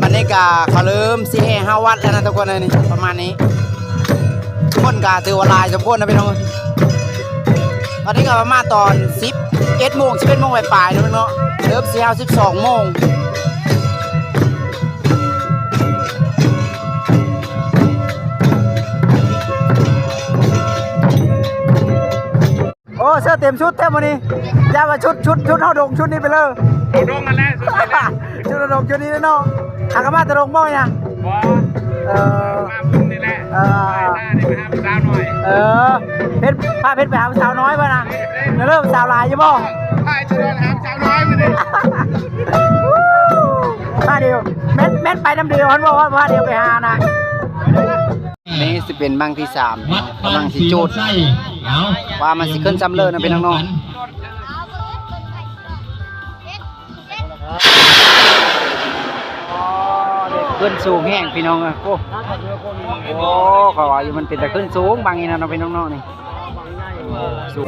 ບັດນີ້ກະເຂົາເລີ່ມຊິແຫ່ເຂົ້າວັດແລ້ວນະທຸກຄົນເອີຍ ນີ້ປະມານນີ້ ຄົນກະຖືວ່າຫຼາຍສົມຄວນນະພີ່ນ້ອງ. ຕອນນີ້ກະປະມານຕອນສິບເອັດໂມງ ສິບເອັດໂມງປາຍໆເນາະພີ່ນ້ອງເນາະ ເລີ່ມຊິເຂົ້າສິບສອງໂມງ. ໂອ້ ເສື້ອເຕັມຊຸດແທ້ມື້ນີ້ ຢ່າວ່າຊຸດ ຊຸດ ຊຸດເຮົາດົງຊຸດນີ້ໄປເລີຍ ເຮົາດົງຫັ້ນແຫຼະ ຊຸດນີ້ແຫຼະ ຊຸດເຮົາດົງຊຸດນີ້ເນາະ. ຫາກະມາແຕ່ດົງບໍ່ຫຍັງ ບໍ່ ເອີ ມາບຸນນີ້ແຫຼະ ເອີ ມານີ້ໄປຫາຜູ້ສາວນ້ອຍ ເອີ ເພັດ ພາເພັດໄປຫາຜູ້ສາວນ້ອຍບໍ່ນະ ເລີ່ມສາວຫຼາຍຢູ່ບໍ່ ພາຈະໄດ້ຫາສາວນ້ອຍມື້ນີ້ ພາດຽວ ແມ່ນ ແມ່ນໄປນຳດຽວ ຫັ້ນບໍ່ ພາດຽວໄປຫານະ. ນີ້ຊິເປັນບັ້ງທີສາມ ກຳລັງຊິຈູດ ວ່າມັນຊິຂຶ້ນຊ່ຳເລີນະພີ່ນ້ອງເນາະ. ຂຶ້ນສູງແຮງພີ່ນ້ອງເອີຍ ໂອ້ ໂອ້ ຂ້ອຍວ່າຢູ່ມັນເປັນຕາຂຶ້ນສູງບັ້ງນີ້ນະເນາະພີ່ນ້ອງເນາະ ນີ້ ໂອ້ ສູງ.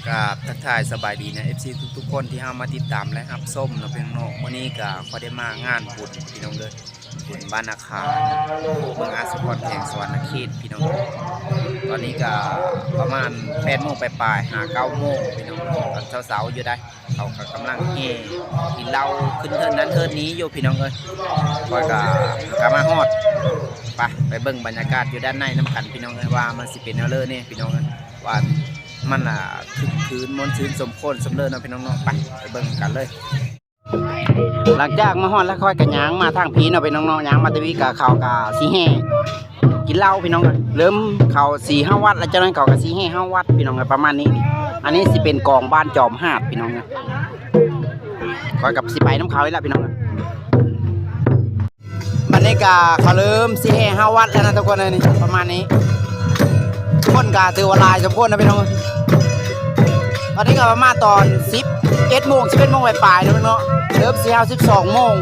ກາບທັກທາຍສະບາຍດີນະ ເອັຟຊີ ທຸກໆຄົນທີ່ເຮົາມາຕິດຕາມ ແລະ ຮັບຊົມເນາະພີ່ນ້ອງເນາະ. ມື້ນີ້ກະຂ້ອຍໄດ້ມາງານບຸນພີ່ນ້ອງເດີ ບຸນບ້ານນາຂາມ ເມືອງອາດສະພອນ ແຂວງສະຫວັນນະເຂດພີ່ນ້ອງ. ຕອນນີ້ກະປະມານແປດໂມງປາຍໆ ຫາເກົ້າໂມງພີ່ນ້ອງ ຕອນເຊົ້າໆຢູ່ໃດ໋. ເຂົາກະກຳລັງແຫ່ກິນເຫຼົ້າຂຶ້ນເຮືອນນັ້ນເຮືອນນີ້ຢູ່ພີ່ນ້ອງເອີຍ. ຂ້ອຍກະ ກະມາຮອດ ໄປ ໄປເບິ່ງບັນຍາກາດຢູ່ດ້ານໃນນຳກັນພີ່ນ້ອງເອີຍ ວ່າມັນຊິເປັນແນວເລີແດ່ພີ່ນ້ອງເອີຍ ວ່າມັນລະຄຶກຄື້ນມ່ວນຊື່ນສົມຄວນສ່ຳເລີເນາະພີ່ນ້ອງເນາະ. ໄປ ໄປເບິ່ງນຳກັນເລີຍ. ຫຼັງຈາກມາຮອດແລ້ວ ຂ້ອຍກະຍ່າງມາທາງພີ້ເນາະພີ່ນ້ອງເນາະ ຍ່າງມາແຕ່ພີ້ກະ ເຂົາກະຊິແຫ່ ກິນເຫຼົ້າພີ່ນ້ອງ ເລີ່ມເຂົ້າຊິເຂົ້າວັດແລ້ວ ຈາກນັ້ນເຂົາກະຊິແຫ່ເຂົ້າວັດພີ່ນ້ອງ ປະມານນີ້. ອັນນີ້ຊິເປັນກອງບ້ານຈອມຫາດພີ່ນ້ອງ ຂ້ອຍກະຊິໄປນຳເຂົານີ້ລະພີ່ນ້ອງ. ບັດນີ້ກະເຂົາເລີ່ມຊິແຫ່ເຂົ້າວັດແລ້ວນະທຸກຄົນເອີຍ ນີ້ປະມານນີ້ ຄົນກະຖືວ່າຫຼາຍສົມຄວນນະພີ່ນ້ອງ. ຕອນນີ້ກະປະມານຕອນສິບເອັດໂມງ ສິບເອັດໂມງປາຍໆເນາະພີ່ນ້ອງເນາະ ເລີ່ມຊິເຂົ້າສິບສອງໂມງ.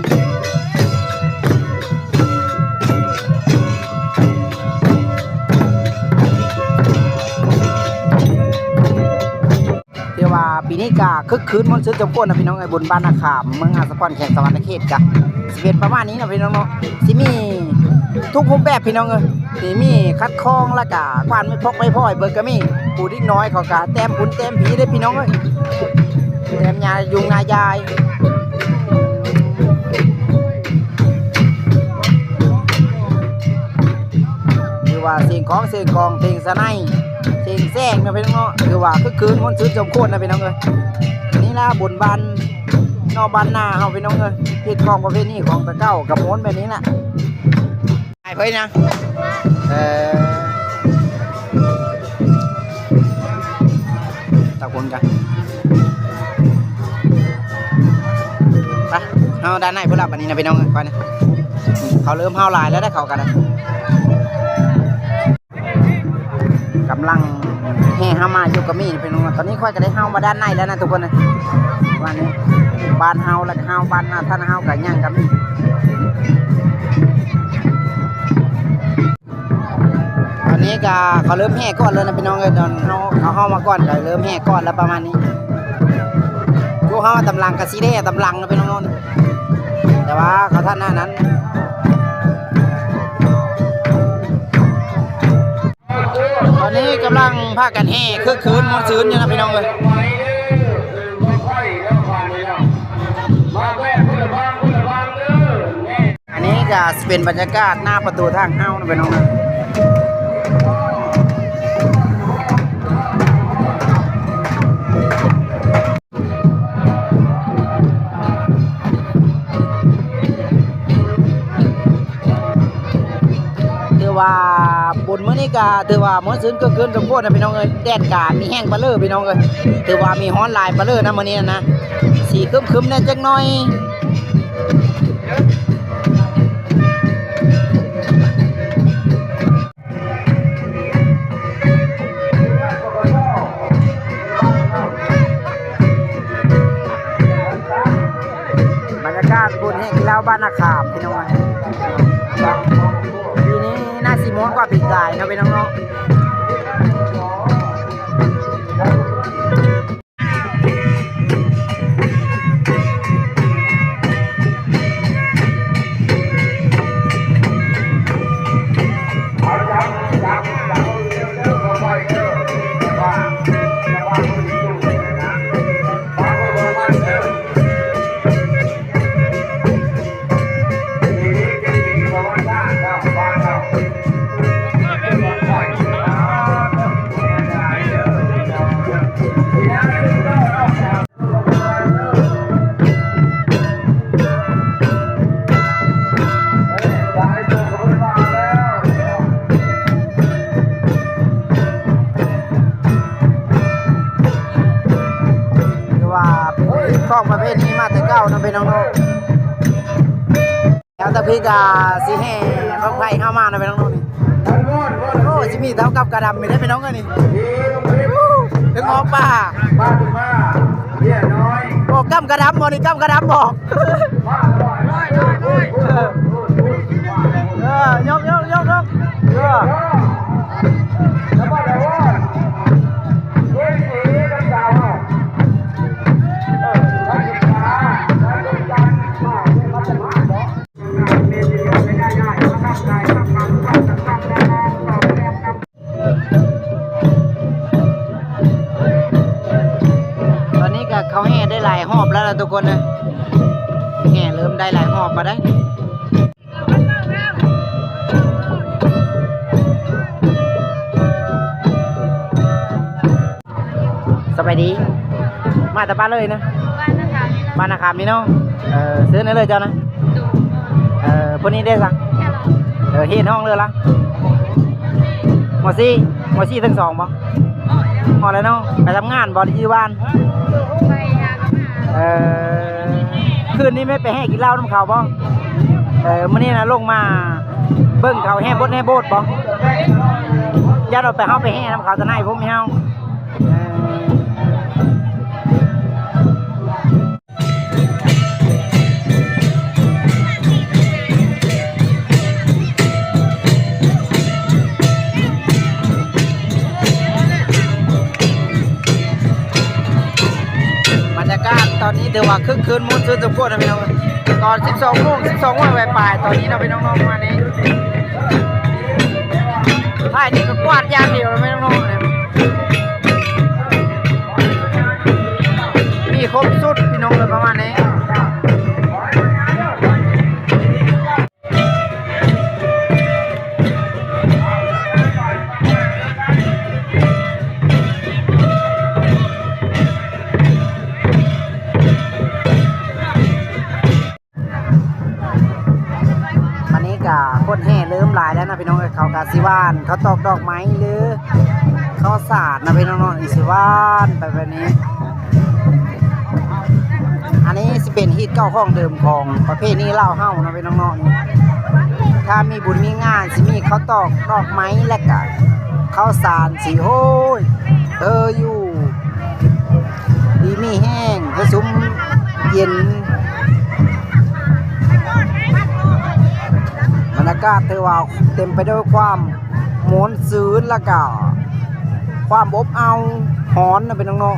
ຖືວ່າປີນີ້ກະຄຶກຄື້ນມ່ວນຊື່ນສົມຄວນນະພີ່ນ້ອງເອີຍ ບຸນບ້ານນາຂາມ ເມືອງອາດສະພອນ ແຂວງສະຫວັນນະເຂດ ກະຊິເປັນປະມານນີ້ນະພີ່ນ້ອງເນາະ. ຊິມີທຸກຮູບແບບພີ່ນ້ອງເອີຍ ຊິມີຂັດຄອງ ແລ້ວກະຂວານໄມ້ພົກໄມ້ພອຍເບິ່ງກະມີ. ຜູ້ເດັກນ້ອຍເຂົາກະແຕ້ມພຸ້ນແຕ້ມພີ້ເດ້ພີ່ນ້ອງເອີຍ ແຕ້ມຍາຍຸງຍາຢາຍ. ຖືວ່າສຽງຂອງ ສຽງກອງ ເພງສະໄນ ເພງແຊງນະພີ່ນ້ອງເນາະ ຖືວ່າຄຶກຄື້ນມ່ວນຊື່ນສົມຄວນນະພີ່ນ້ອງເອີຍ. ນີ້ລະບຸນບ້ານນອກບ້ານນາເຮົາພີ່ນ້ອງເອີຍ ຮີດຄອງປະເພນີຂອງແຕ່ເກົ່າກະມ່ວນແບບນີ້ລະ. ອ້າຍເພິ່ນນະ ເອີ ຕາຄົນກະ ໄປ ເຮົາດ້ານໃນພຸ້ນລະບັດນີ້ນະພີ່ນ້ອງເອີຍ. ເຂົາເລີ່ມເຮົາຫຼາຍແລ້ວເດ້ ເຂົາກະໄດ້ ກຳລັງແຫ່ເຮົາມາຢູ່ກະມີພີ່ນ້ອງ. ຕອນນີ້ຂ້ອຍກະໄດ້ເຮົາມາດ້ານໃນແລ້ວນະທຸກຄົນເອີຍ. ບ້ານນີ້ ບ້ານເຮົາ ແລ້ວກະເຮົາ ບ້ານນາທ່ານເຮົາກະຍັງກະມີ. ຕອນນີ້ກະເຂົາເລີ່ມແຫ່ກ່ອນແລ້ວນະພີ່ນ້ອງເອີຍ. ຕອນເຮົາ ເຂົາເຮົາມາກ່ອນກະເລີ່ມແຫ່ກ່ອນແລ້ວປະມານນີ້. ພວກເຮົາຕາມຫຼັງກະຊິໄດ້ຕາມຫຼັງນະພີ່ນ້ອງເນາະ ແຕ່ວ່າເຂົາທາດໜ້ານັ້ນ. ຕອນນີ້ກຳລັງພາກັນແຫ່ຄຶກຄື້ນມ່ວນຊື່ນຢູ່ນະພີ່ນ້ອງເອີຍ. ອັນນີ້ກະຊິເປັນບັນຍາກາດໜ້າປະຕູທາງເຂົ້ານະພີ່ນ້ອງເນາະ. ຖືວ່າບຸນມື້ນີ້ກະຖືວ່າມ່ວນຊື່ນຄຶກຄື້ນສົມຄວນນະພີ່ນ້ອງເອີຍ. ແດດກະມີແຮງປະເລີພີ່ນ້ອງເອີຍ ຖືວ່າມີຮ້ອນຫຼາຍປະເລີນະມື້ນີ້ນະ ຊິຄຶມໆແດ່ຈັກໜ້ອຍ. ບັນຍາກາດບຸນແຫ່ກິນເຫຼົ້າບ້ານນາຂາມພີ່ນ້ອງເອີຍ. ປີນີ້ໜ້າຊິມ່ວນກວ່າປີກາຍເນາະພີ່ນ້ອງເນາະ. ຂອງປະເພນີມາແຕ່ເກົ່າເນາະ ພີ່ນ້ອງເນາະ. ແລ້ວຕະພີກະຊິແຫ່ບັ້ງໄຟເຮົາມາເນາະ ພີ່ນ້ອງເນາະ. ໂອ້ ຊິມີເທົ່າກັບກະດຳນີ້ເດ້ ພີ່ນ້ອງເອີຍນີ້. ເຖິງຫໍປ່າ ໂອ້ ກຳກະດຳບໍ່ນີ້ ກຳກະດຳບໍ່? ເອີ ຍົກໆໆໆ ເອີ. ຕອນນີ້ກະເຂົາແຫ່ໄດ້ຫຼາຍຮອບແລ້ວລະທຸກຄົນເອີຍ. ແຫ່ເລີ່ມໄດ້ຫຼາຍຮອບແລ້ວເດ້. ສະບາຍດີ. ມາແຕ່ບ້ານເລີຍນະ? ບ້ານນາຄາມນີ້ເນາະ. ເອີ ຊື່ແນວເລີຍເຈົ້ານະ? ເອີ ຜູ້ນີ້ເດ້ຊະ? ເອີ ຮຽນຫ້ອງເລີຍລະ? ມໍສີ່ ມໍສີ່ເທັງສອງບໍ່? ຮອດແລ້ວເນາະ. ໄປທຳງານບໍ່ ຫຼືຢູ່ບ້ານ? ເອີ ຄືນນີ້ແມ່ນໄປແຫ່ກິນເຫຼົ້ານຳເຂົາບໍ່? ເອີ ມື້ນີ້ນະລົງມາເບິ່ງເຂົາແຫ່ບົດແຫ່ໂບດບໍ່? ຢ້ານວ່າໄປ ເຮົາໄປແຫ່ນຳເຂົາຕາໜ່າຍພຸ້ນເຮົາ. ເອີ ບັນຍາກາດຕອນນີ້ຖືວ່າຄຶກຄື້ນມ່ວນຊື່ນສົມຄວນນະພີ່ນ້ອງ. ຕອນສິບສອງໂມງ ສິບສອງໂມງປາຍໆ ຕອນນີ້ເນາະ ພີ່ນ້ອງເນາະ ປະມານນີ້. ທ້າຍນີ້ກະກວາດຢ່າງດຽວແລ້ວແມ່ນເນາະ ມີຄົບຊຸດພີ່ນ້ອງເອີຍ ປະມານນີ້. ບາດນີ້ກະຄົນແຫ່ເລີ່ມຫຼາຍແລ້ວນະພີ່ນ້ອງເອີຍ. ເຂົາກະຊິຫວ່ານເຂົ້າຕອກດອກໄມ້ ຫຼືເຂົ້າສານນະພີ່ນ້ອງເນາະ ຊິຫວ່ານໄປແບບນີ້. ອັນນີ້ຊິເປັນຮີດເກົ່າຂອງເດີມຂອງປະເພນີລາວເຮົາເນາະພີ່ນ້ອງເນາະ. ຖ້າມີບຸນມີງານຊິມີເຂົ້າຕອກດອກໄມ້ ແລະກະເຂົ້າສານຊິ ໂອ້ຍ ເອີຢູ່ ດີມີແຮງ ໃຫ້ຊຸ່ມເຢັນ. ບັນຍາກາດຖືວ່າເຕັມໄປດ້ວຍຄວາມມ່ວນຊື່ນ ແລ້ວກະຄວາມອົບເອົາ ຮ້ອນນະພີ່ນ້ອງເນາະ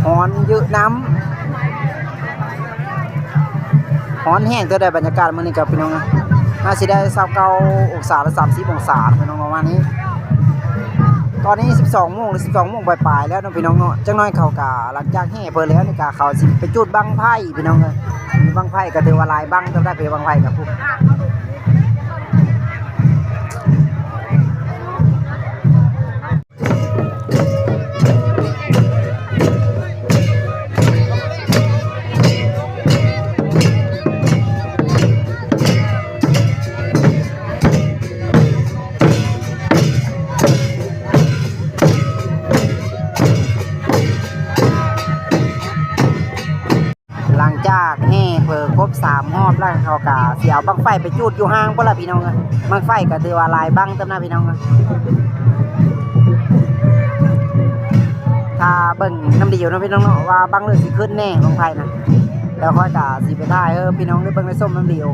ຮ້ອນເຍີະນຳ. ຮ້ອນແຮງເທື່ອໃດ ບັນຍາກາດມື້ນີ້ກະພີ່ນ້ອງ ໜ້າຊິໄດ້ຊາວເກົ້າອົງສາ ຫຼືສາມສິບອົງສາພີ່ນ້ອງ ປະມານນີ້. ຕອນນີ້ສິບສອງໂມງ ຫຼືສິບສອງໂມງປາຍໆແລ້ວເນາະພີ່ນ້ອງເນາະ. ຈັກໜ້ອຍເຂົາກະ ຫຼັງຈາກແຫ່ເພິ່ນແລ້ວນີ້ກະ ເຂົາຊິໄປຈູດບັ້ງໄຟພີ່ນ້ອງເອີຍ. ບັ້ງໄຟກະຖືວ່າຫຼາຍບັ້ງເຕີບໄດ້ ເພບັ້ງໄຟກະພຸ້ນ. ຫຼັງຈາກແຫ່ເພີຄົບສາມຮອບແລ້ວ ເຂົາກະຊິເອົາບັ້ງໄຟໄປຈູດຢູ່ຫ້າງພຸ້ນລະພີ່ນ້ອງເອີຍ. ບັ້ງໄຟກະຖືວ່າຫຼາຍບັ້ງເຕີບນະພີ່ນ້ອງເອີຍ. ຖ້າເບິ່ງນຳດີວເນາະພີ່ນ້ອງເນາະ ວ່າບັ້ງເລີຊິຂຶ້ນແນ່ບັ້ງໄຟນະ. ແລ້ວຂ້ອຍກະຊິໄປຖ່າຍໃຫ້ພີ່ນ້ອງໄດ້ເບິ່ງໄດ້ຊົມນຳດີວ.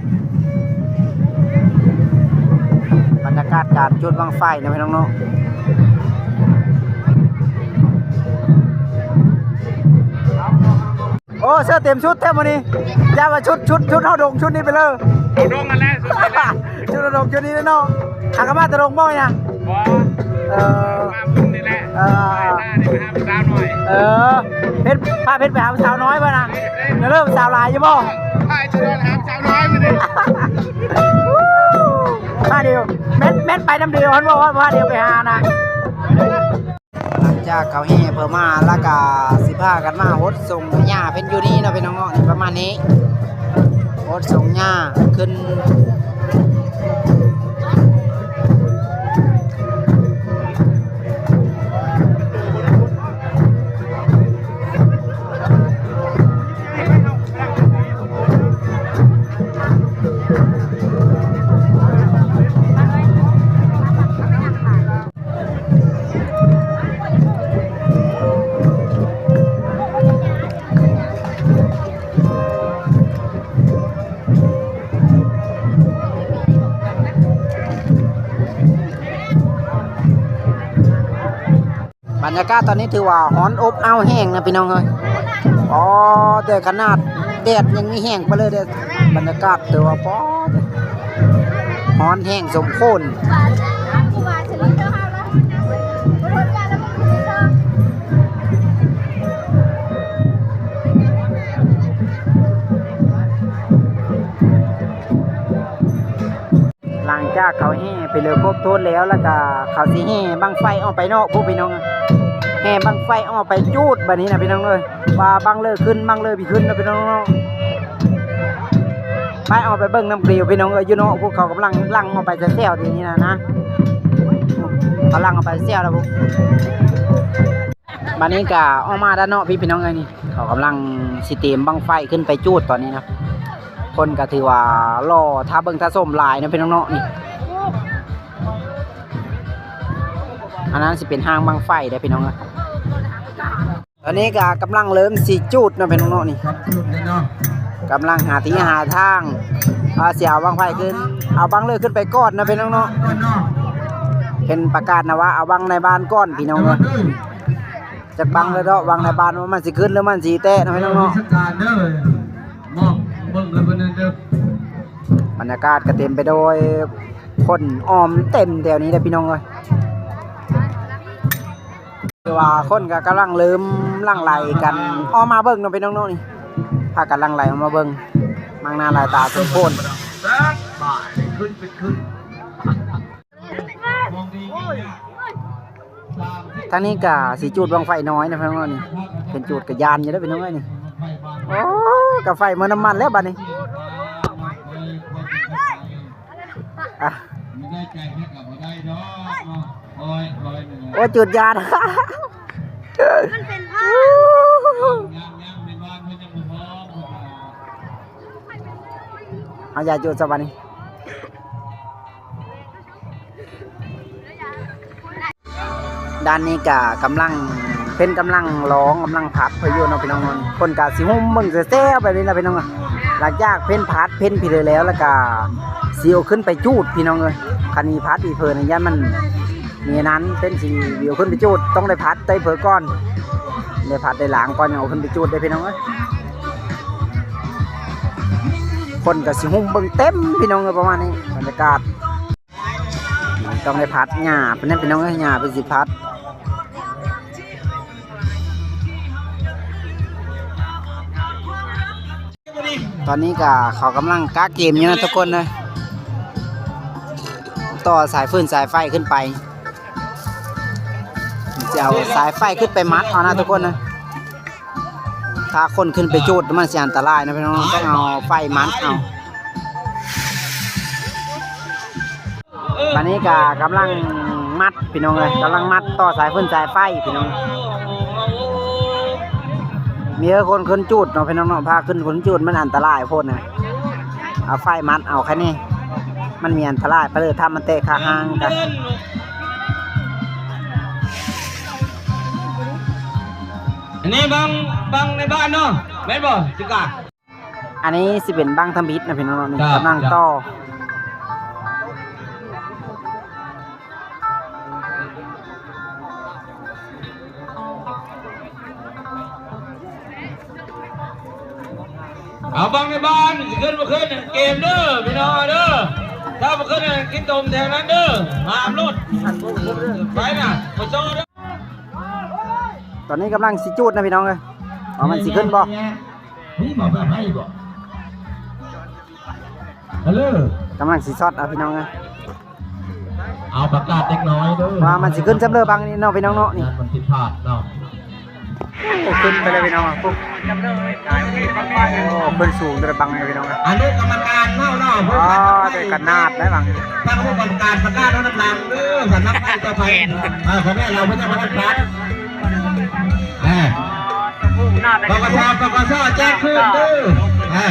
ບັນຍາກາດການຈູດບັ້ງໄຟເນາະພີ່ນ້ອງເນາະ. ໂອ້ ເສື້ອເຕັມຊຸດແທ້ມື້ນີ້. ຢ່າວ່າຊຸດ ຊຸດ ຊຸດເຮົາດົງຊຸດນີ້ໄປເລີຍ. ເຮົາດົງຫັ້ນແຫຼະ ຊຸດນີ້ແຫຼະ ຊຸດເຮົາດົງຊຸດນີ້ເນາະ. ຫາກະມາແຕ່ດົງບໍ່ຫຍັງ? ບໍ່ ເອີ ມາບຸນນີ້ແຫຼະ. ເອີ ມານີ້ໄປຫາຜູ້ສາວນ້ອຍ. ເອີ ເພັດ ພາເພັດໄປຫາຜູ້ສາວນ້ອຍບໍ່ນະ? ເດີ ເລີ່ມສາວຫຼາຍຢູ່ບໍ່? ພາຈະນອນຫາສາວນ້ອຍມື້ນີ້. ພາດຽວ ແມ່ນ ແມ່ນໄປນຳດຽວຫັ້ນບໍ່ ພາດຽວໄປຫານະ. ຫຼັງຈາກເຂົາແຫ່ເພິ່ນມາແລ້ວກະຊິພາກັນມາຫົດສົງຫຍ້າເພິ່ນຢູ່ນີ້ເນາະພີ່ນ້ອງເນາະ. ປະມານນີ້ ຫົດສົງຫຍ້າຂຶ້ນ. ເ ບັນຍາກາດຕອນນີ້ຖືວ່າຮ້ອນອົບອ້າວແຮງນະພີ່ນ້ອງເອີຍ. ອໍ ແຕ່ຂະໜາດແດດຍັງມີແຮງປານເລີຍເດ້. ບັນຍາກາດຖືວ່າ ປໍ ຮ້ອນແຮງສົມຄວນ. ຫຼັງຈາກເຂົາແຫ່ໄປເລີຄົບຖ້ວນແລ້ວ ແລ້ວກະເຂົາຊິແຫ່ບັ້ງໄຟອອກໄປນອກພຸ້ນພີ່ນ້ອງ. ແຫ່ບັ້ງໄຟອອກໄປຈູດບາດນີ້ນະພີ່ນ້ອງເອີຍ ວ່າບັ້ງເລີຂຶ້ນ ບັ້ງເລີບໍ່ຂຶ້ນນະພີ່ນ້ອງເນາະ. ໄປ ເອົາໄປເບິ່ງນຳກັນຢູ່ພີ່ນ້ອງເອີຍ. ຢູ່ເນາະ ພວກເຂົາກຳລັງຫຼັ່ງອອກໄປແຊວໆ ດຽວນີ້ນະ ນະ ເຂົາຫຼັ່ງອອກໄປແຊວແລ້ວພຸ້ນ. ບາດນີ້ກະອອກມາດ້ານນອກພີ້ພີ່ນ້ອງເອີຍ ນີ້ເຂົາກຳລັງຊິຕຽມບັ້ງໄຟຂຶ້ນໄປຈູດຕອນນີ້ນະ. ຄົນກະຖືວ່າລໍຖ້າເບິ່ງຖ້າຊົມຫຼາຍນະພີ່ນ້ອງເນາະ. ນີ້ ອັນນັ້ນຊິເປັນຫາງບັ້ງໄຟເດ້ພີ່ນ້ອງເອີຍ. ຕອນນີ້ກະກຳລັງເລີ່ມຊິຈູດເນາະພີ່ນ້ອງເນາະ. ນີ້ກຳລັງຫາທີ່ຫາທາງ ວ່າຊິເອົາບັ້ງໄຟຂຶ້ນ ເອົາບັ້ງເລີຂຶ້ນໄປກ່ອນນະພີ່ນ້ອງເນາະ. ເພິ່ນປະກາດນະວ່າເອົາບັ້ງໃນບ້ານກ່ອນພີ່ນ້ອງເອີຍ. ຈັກບັ້ງເລີເນາະ ບັ້ງໃນບ້ານວ່າມັນຊິຂຶ້ນ ຫຼື ມັນຊິແຕະເນາະພີ່ນ້ອງເນາະ. ມອງເບິ່ງເລີເພິ່ນເດີ. ບັນຍາກາດກະເຕັມໄປໂດຍຄົນອ້ອມເຕັມແຖວນີ້ເດ້ພີ່ນ້ອງເອີຍ. ຄືວ່າຄົນກະກຳລັງເລີ່ມຫຼັ່ງໄຫຼກັນອອກມາເບິ່ງເນາະພີ່ນ້ອງເນາະ. ນີ້ພາກັນຫຼັ່ງໄຫຼອອກມາເບິ່ງ ມາກໜ້າຫຼາຍຕາສົມຄວນ. ທາງນີ້ກະຊິຈູດບັ້ງໄຟນ້ອຍນະພີ່ນ້ອງເນາະ. ນີ້ເພິ່ນຈູດກະຢ້ານຢູ່ເດ້ພີ່ນ້ອງເອີຍ. ນີ້ ໂອ້ ກະໄຟເໝິດນ້ຳມັນແລ້ວບາດນີ້. ອ່ະ ໂອ້ຍ ຈູດຢ້ານ ມັນເປັນພາບ ເອົາ ຢ່າຈູດຊະບາດນີ້. ດ້ານນີ້ກະກຳລັງ ເພິ່ນກຳລັງລອງ ກຳລັງຜັດເພິ່ນຢູ່ເນາະພີ່ນ້ອງເນາະ. ເພິ່ນກະຊິຫຸ້ມເບິ່ງແຊວໆ ແບບນີ້ລະພີ່ນ້ອງ. ຫຼັງຈາກເພິ່ນຜັດເພິ່ນພີເລີແລ້ວ ແລ້ວກະຊິເອົາຂຶ້ນໄປຈູດພີ່ນ້ອງເອີຍ. ຄັນມີຜັດອີເພິ່ນຢ້ານມັນມີອັນນັ້ນ ເພິ່ນຊິເອົາຂຶ້ນໄປຈູດ ຕ້ອງໄດ້ຜັດໄດ້ເພີກ່ອນ ໄດ້ຜັດໄດ້ລ້າງກ່ອນ ຍັງເອົາຂຶ້ນໄປຈູດເດ້ພີ່ນ້ອງເອີຍ. ຄົນກະຊິຫຸ້ມເບິ່ງເຕັມພີ່ນ້ອງເອີຍ ປະມານນີ້ ບັນຍາກາດ. ຕ້ອງໄດ້ຜັດຫຍ້າເພິ່ນນັ້ນພີ່ນ້ອງເອີຍ ຫຍ້າເພິ່ນຊິຜັດ. ຕອນນີ້ກະເຂົາກຳລັງກະເກມຢູ່ນະທຸກຄົນເອີຍ ຕໍ່ສາຍຟືນສາຍໄຟຂຶ້ນໄປ ຊິເອົາສາຍໄຟຂຶ້ນໄປມັດເອົານະທຸກຄົນເອີຍ. ຖ້າຄົນຂຶ້ນໄປຈູດມັນຊິອັນຕະລາຍນະພີ່ນ້ອງ ຕ້ອງເອົາໄຟມັດເອົາ. ບາດນີ້ກະກຳລັງມັດພີ່ນ້ອງເອີຍ ກຳລັງມັດຕໍ່ສາຍຟືນສາຍໄຟພີ່ນ້ອງ. ມີແຕ່ຄົນຂຶ້ນຈູດເນາະພີ່ນ້ອງເນາະ ພາຂຶ້ນຄົນຈູດມັນອັນຕະລາຍໂພດນະ. ເອົາໄຟມັດເອົາແຄ່ນີ້ ມັນມີອັນຕະລາຍໄປເລີຍ ຖ້າມັນແຕກຄາຫາງກະ. ອັນນີ້ບັ້ງ ບັ້ງໃນບ້ານເນາະ ແມ່ນບໍ່ຈິກາ? ອັນນີ້ຊິເປັນບັ້ງທຳອິດນະພີ່ນ້ອງເນາະ ນີ້ກຳລັງຕໍ່. ເອົາບັ້ງໃນບ້ານ ຊິຂຶ້ນບໍ່ຂຶ້ນເກມເດີພີ່ນ້ອງເດີ. ຖ້າບໍ່ຂຶ້ນກິນຕົມແຖວນັ້ນເດີ ຫ້າມໂລດ ໄປນະ ບໍ່ຊໍເດີ. ຕອນນີ້ກຳລັງຊິຈູດນະພີ່ນ້ອງເອີຍ ວ່າມັນຊິຂຶ້ນບໍ່? ມີບໍ່ແບບໃຫ້ບໍ່? ກຳລັງຊິຊັອດເອົາພີ່ນ້ອງເອີຍ. ເອົາປະກາດເດັກນ້ອຍເດີ ວ່າມັນຊິຂຶ້ນຈຳເລີບັງນີ້ເນາະພີ່ນ້ອງເນາະ. ນີ້ມັນຜິດພາດເນາະ. ໂອ້ ຂຶ້ນໄປເລີຍພີ່ນ້ອງ. ໂອ້ ຂຶ້ນສູງແຕ່ລະບັງນີ້ພີ່ນ້ອງ. ອະນຸກຳມະການເຮົາເນາະ ອໍ ແຕ່ກະໜາດໄດ້ບັງ. ທາງອະນຸກຳມະການປະກາດເອົານຳຫຼັງເດີ ສຳນັກໄຟຕໍ່ໄປ. ເອີ ພໍ່ແມ່ເຮົາເພິ່ນຈະມາຮັບ ເອີ ປກສ ປກສ ແຈ້ງຄືນເດີ. ເອີ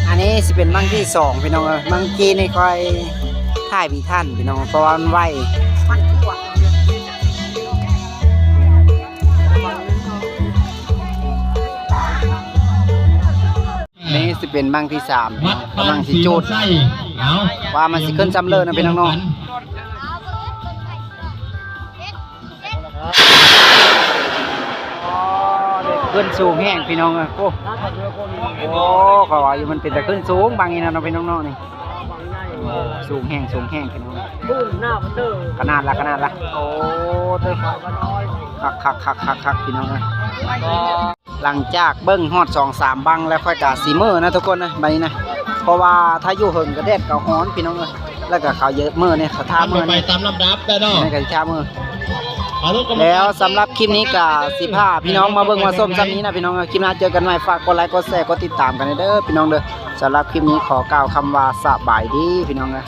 ອັນນີ້ຊິເປັນ ສອງພີ່ນ້ອງເອີຍ ບາງທີນີ້ຂ້ອຍຖ່າຍບໍ່ທັນພີ່ນ້ອງ ເພາະວ່າມັນໄວ. ນີ້ຊິເປັນບັ້ງທີສາມ ກຳລັງຊິຈູດ ວ່າມັນຊິຂຶ້ນຊ່ຳເລີນະພີ່ນ້ອງເນາະ. ຂຶ້ນສູງແຮງພີ່ນ້ອງເອີຍ ໂອ້ ໂອ້ ຂ້ອຍວ່າຢູ່ມັນເປັນຕາຂຶ້ນສູງບັ້ງນີ້ນະເນາະພີ່ນ້ອງເນາະ ນີ້ ໂອ້ ສູງແຮງ ສູງແຮງພີ່ນ້ອງ ຂະໜາດລະ ຂະໜາດລະ ໂອ້ ເຕີ ຄັກໆໆໆໆ ພີ່ນ້ອງເອີຍ. ຫຼັງຈາກເບິ່ງຮອດສອງສາມບັ້ງແລ້ວ ຂ້ອຍກະຊິເມືອນະທຸກຄົນນະ ບາດນີ້ນະ ເພາະວ່າຖ້າຢູ່ເຫິງກະແດດກະຮ້ອນພີ່ນ້ອງເອີຍ ແລ້ວກະເຂົາເຢີເມືອນີ້ ເຂົາຖ້າເມືອນີ້ ໄປຕາມລຳດັບແລ້ວເນາະ ແລ້ວສຳລັບຄລິບນີ້ກະຊິພາພີ່ນ້ອງມາເບິ່ງມາຊົມຊ່ຳນີ້ນະພີ່ນ້ອງເອີຍ ຄລິບໜ້າເຈີກັນໃໝ່ ຝາກກົດໄລກົດແຊກົດຕິດຕາມກັນແດ່ເດີພີ່ນ້ອງເດີ. ສຳລັບຄລິບນີ້ຂໍກ່າວຄຳວ່າສະບາຍດີພີ່ນ້ອງເອີຍ.